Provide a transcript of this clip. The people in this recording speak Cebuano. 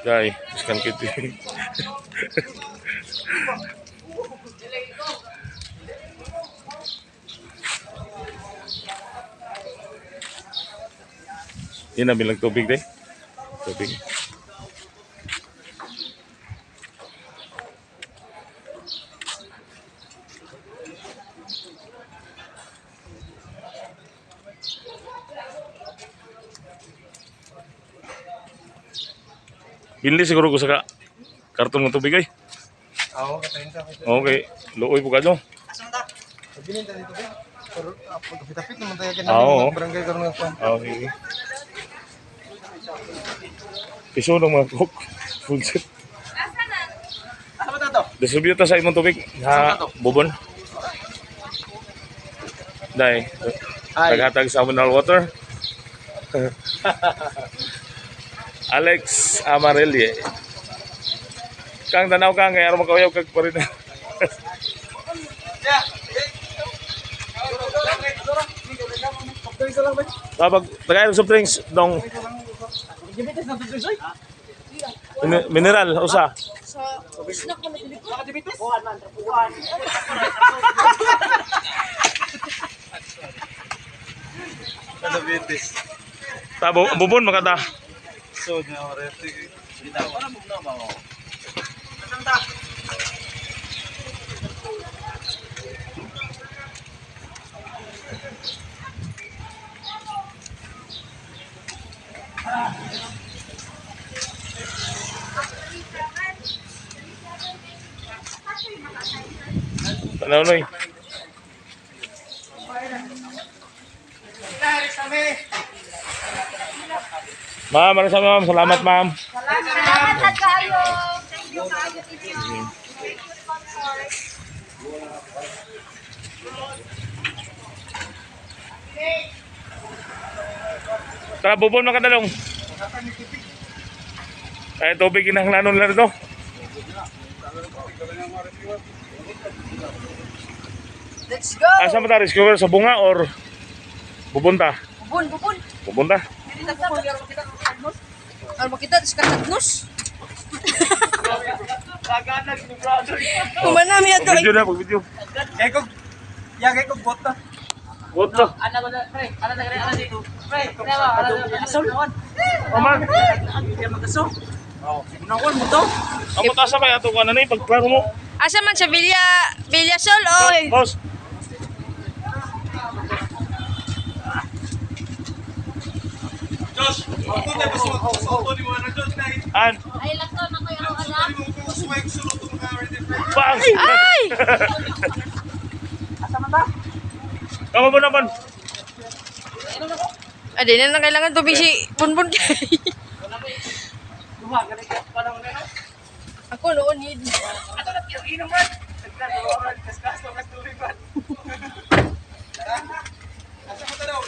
Dai, iskan kiti. Yun na bilang tubig day. Tubig. Binli siguro ko sa ka karton ng tubig ay. Oo, katayin ka. Okay, luoy po kadyo. Pagbilin tayo dito ba? Pero pagkapit-apit naman tayo Ah, oo. barangay karon ng kwan. Okay. Piso ng mga coke. Full set. Asa ba tato? Distribute ta sa imong tubig ha bubon. Dai. Naghatag sa mineral water. Alex Amarelle. Kang tanaw kang kay aron makauyab kag pa rin. Babag tagay soft drinks dong Diabetes na to oy. Mineral usa. Diabetes? Diabetes. Ta bubon makata. So, na rete. Tanaw noy. Ma'am, maraming salamat, ma'am. Salamat, ma'am. Salamat kayo. Thank you kayo ninyo. Thank you, sponsor. Tara, bubon mga kadalong. Ay, tubig kinahanglanon lang ito. Let's go! Asa mo ta rescuer sa bunga or bubunta? Bubon, bubon. Bubunta. Ano makita? Tapos katagnos. Kumana mi ato. Video na, pag-video. Kay kog ya kay kog bota. What the? Oman. Amo ta sa may ato ka na ni pagklaro mo. Asa man sa Villa Villasol oy. Boss. Josh, ako tayo mas mag-auto ni mo na Josh kay. An. Ay, lakto na kayo ang anak. Mo ko sumay sulod tong mga ready. Bang. Ay! Kamo ba naman? Adi na lang kailangan tubig si Bunbun kay. Ako noon need. Asa mo tanaw?